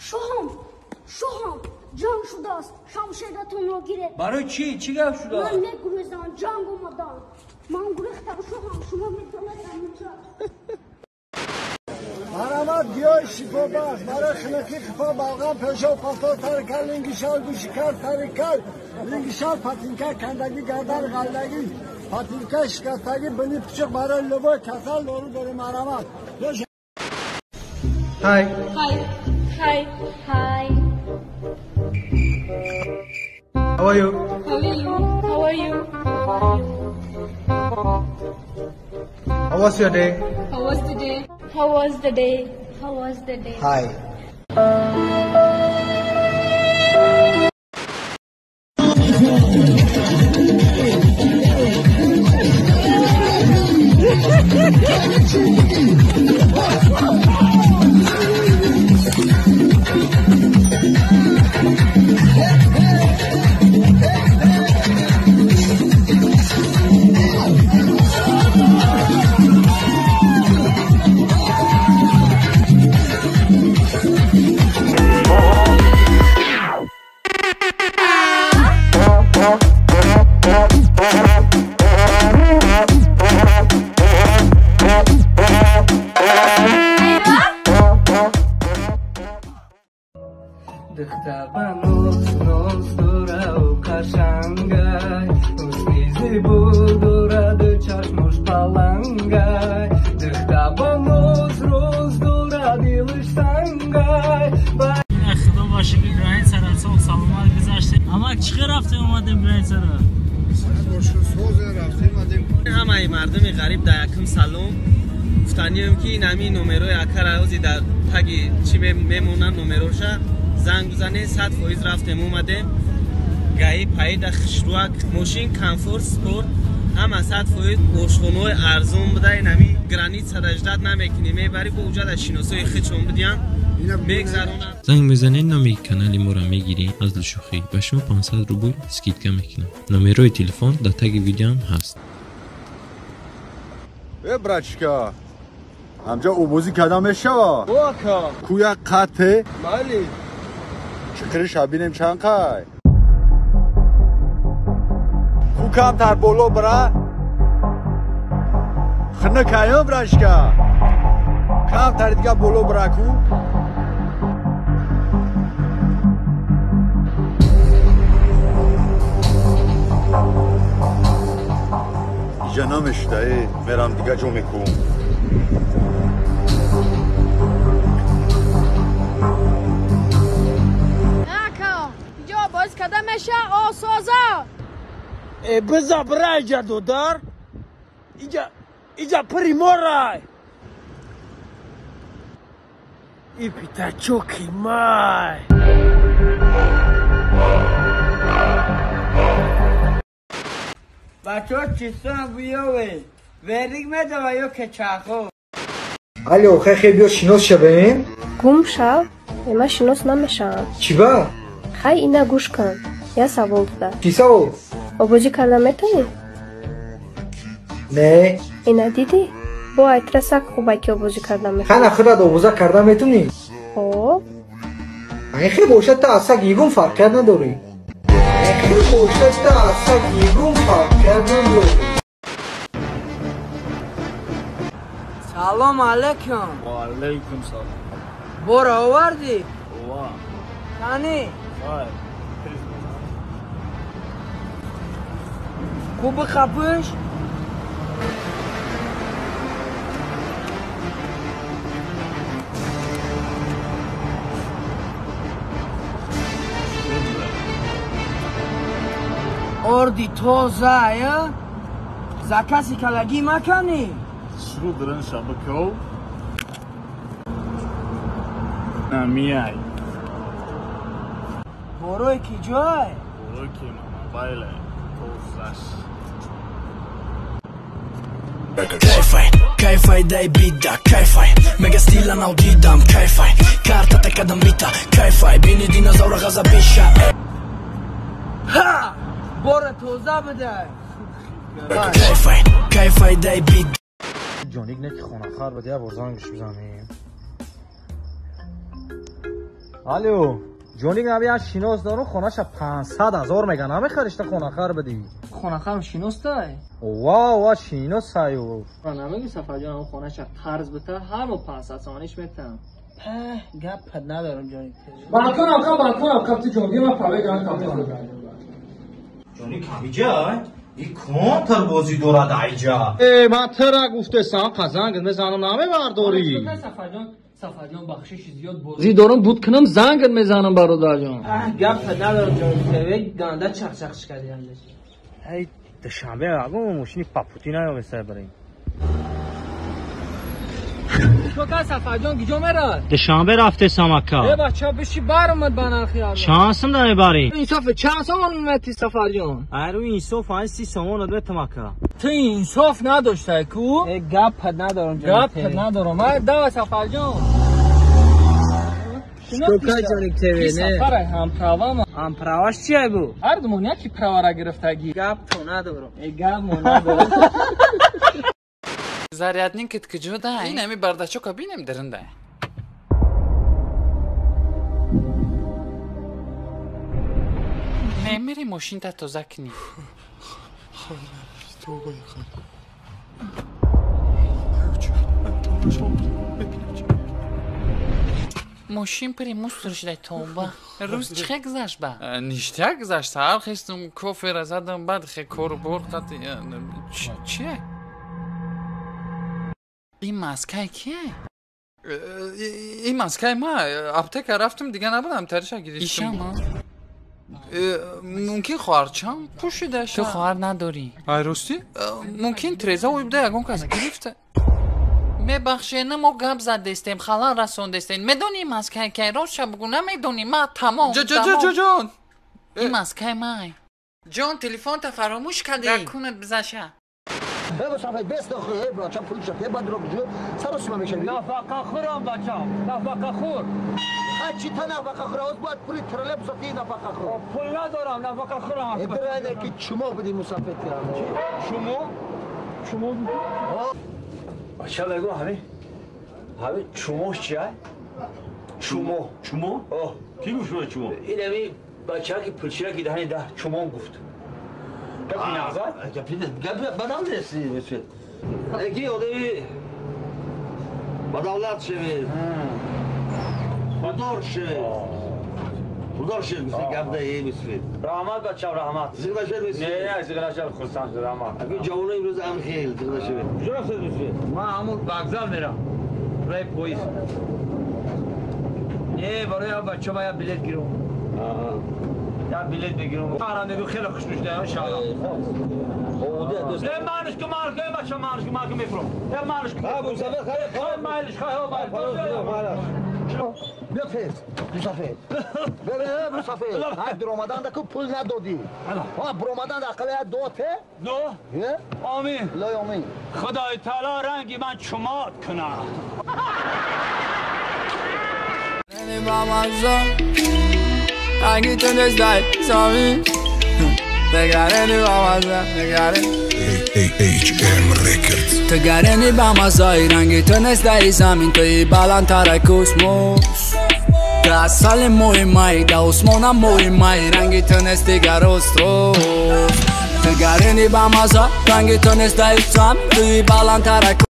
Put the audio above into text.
Шоҳам, шоҳам, ҷанг шудааст. Шамшератонро гиред. Барои чӣ? Чӣ гап шудааст? Ман мегурезам, ҷанг омадан. Ман гурехтам, шоҳам, шумо метавонед ҳаминҷо. Марамат гиёҳи шифобахш барои хунукӣ, хифо, балғам, пешоб, палтор тарикар, линги шал, гӯшикар тарикар, линги шал, патинка, кандагӣ, гардан, ғалдагӣ, патинка, шикастагӣ, бини пичиқ барои любой касал дору дорем марамат. Hi. Hi. Hi. Hi. How are you? How are you? How are you? How was your day? How was the day? How was the day? How was the day? Hi. Ҳамаи мардуми ғариб дар якум салом гуфтанием ки ин ҳамин номерои акара ҳози дар таги чӣ мемонанд номероша занг бизанед, 100% рафтем омадем. Гаи паида хушруак мошин комфорт спорт ҳама 100% ошхонаҳои арзон буда. Ин ҳамин граница ждать намекунӣ, мебарӣ бо уҷа дар шиносои худшон бидиҳанд. Занг мезанед, номи канали моро мегирӣ аз лушухӣ, ба шумо 500 рубл скидка мекунам. Номерои телефон дар таги видеоам ҳаст. Э брачка, ҳамҷа обозӣ карда мешава? Куя қате? Бале. Чиқириша бинем чанд қай? Ку камтар боло бира? Хунукаё брачка? Камтар дига боло бира ку? Иҷа намешуда, мерам дига ҷо мекунам. Ака, иҷо боз када меша осоза. Э биза бира иҷа додар. Иҷа иҷа пири морай. И пятачоки май. Бачо чисон буёве, верик медава ё кечахо. Алло, хай биё шинос шавем? Гум шав, ман шинос намешавам. Чӣ ба? Хай ина гӯш кун, я савол додам. Чӣ савол? Обозӣ карда метавонӣ? Не. Ина дидӣ? Бо айтра сак хубай ки обозӣ карда метавонӣ. Хай на худат обоза карда метавонӣ? Хоб. Айн хел бошад та аз саг ягон фарқият надорӣ. Хел бошад та аз саг ягон фарқият надорӣ. Салом алейкум. Ва алейкум салом. Бора овардӣ? Ва. Кани? Хай. Хуб хапиш? Орди тоза, я? Закаси калагӣ маканӣ? Шудран шабаков. Намияй. Борой ки ҷой? Борой ки мобайле. Тозаш. Кайфай, кайфай дай бида, кайфай. Мега стила нав дидам, кайфай. Карта такадам бита, кайфай. Бини динозавра ғазабиша. Ҳа! Бора тоза бидай. Кайфай, кайфай дай бит. Ҷоник не ки хонахар бад, як бор зангш бизанем. Алло, ҷоник наби як шинос дорум, хонаша 500 000 меган, намехариш та хонахар бадӣ? Хонахарам шиностай? Ова, ова, шиносай. Намегӣ Сафарҷон, хонаша қарз бита, ҳар моҳ 500 сомониш метам. Гап надорам ҷоник. Балкон авқа, балкон авқа, ту ҷон, бия ман паве гирам кафе. Ҷоник ҳамиҷа? И контр бозӣ дорад айҷа. Э, ман тра гуфтесам, қазанг мезанам, намебардорӣ. Сафарҷон, Сафарҷон, бахшиши зиёд бозӣ дорам, буд кунам, занг мезанам бародарҷон. Гап надорам ҷоник, ганда чақчақш кардӣ. Эй, душанбе агу мошини папути наёмеса барем. Шока Сафарҷон гиҷо мерад? Душанбе рафтесам ака. Э бача, биши баромад ба нархи арзон. Чанд сум намебарӣ? Инсоф чанд сомон мети Сафарҷон? Айру инсоф ай 30 сомон метам ака. Ту инсоф надоштай ку? Э гап надорам ҷон. Гап надорам. Ай дава Сафарҷон. Шока ҷоник ТВ не? Сафар ҳам правам. Ҳам праваш чия бу? Ҳар ду моҳ яки правара гирифтагӣ. Гап то надорам. Э гап мо надорам. Зарядникат куҷо дай? Ин ҳами бардачока бинем дариндай. Мемири мошинта тоза кунӣ. Мошин пири мусор шудай тоба. Рӯз чӣ хе гузашт ба? Ништяк гузашт. Саҳар хестум, кофера задам, баъд хе кору бор қати чие? Ин маскаи кие? Ин маскаи ма. Аптека рафтум, дига набудам, тариша гирифтум. Ишама? Мумкин хоҳарчам пӯшидаша. Ту хоҳар надорӣ. Ай ростӣ? Мумкин треза оибда ягон кас гирифта. Мебахшед, на мо гап задестем, халал расондестем. Медонӣ маскаи кай? Ростша бугӯ, намедонӣ. Ма тамом. Ҷон. Ин маскаи май. Ҷон, телефонта фаромӯш кардӣ. Ракунат бизаша. Нафақа хӯрам бачам, нафақа хӯр. Чӣ та нафақа хӯр? Оз бояд пули троллейбуса ти нафақа хӯр. Пул надорам, нафақа хӯрам. Эбирайне ки чумо будӣ мусафир тирам. Чумо? Чумо? Бача бегу ҳами. Ҳами чумо чия? Чумо. Чумо? Оҳ, ки гуфт шумо чумо? Ин ҳами бача ки пулчира ки даҳани даҳ чумо гуфт. Гапи нағзад? Гапи бадам нест, мусафир. Ки одами ба давлат шавед. Худор шавед. Худор шавед, мисли гап даҳе мусафир. Раҳмат бачам, раҳмат. Зиқ нашавед мусафир. Не, не, зиқ нашавед, хурсанд шуд, раҳмат. Аки ҷавоно имрӯз ам хел, зиқ нашавед. Куҷо рафтед мусафир? Ман ҳамун вокзал мерам. Барои поезд. Не, барои бача ма як билет гирам. Як билет мегирам. Арандагӣ хеле хушнуд шудам, иншааллоҳ. Не, манш ку, манш ку, бача, манш ку, манш ку мефурам. Не, манш ку. Ҳа, мусафир, хайр, хайр, майлиш, хайр, майлиш. Биё тез, мусафир. Бе, мусафир. Ҳай, биромаданда ку пул надодӣ. Ҳа, биромаданда ақал як до те? До? Омин. Лой омин. Худои таоло ранги ман чумот кунад. AHM Records. Тгарени ба мазаи ранги ту нест дар замин, туи баландтар космос. Ту асали моҳи май, да осмона моҳи май, ранги ту нест дигар остров. Тгарени ба маза ранги ту нест дар замин, туи баландтар.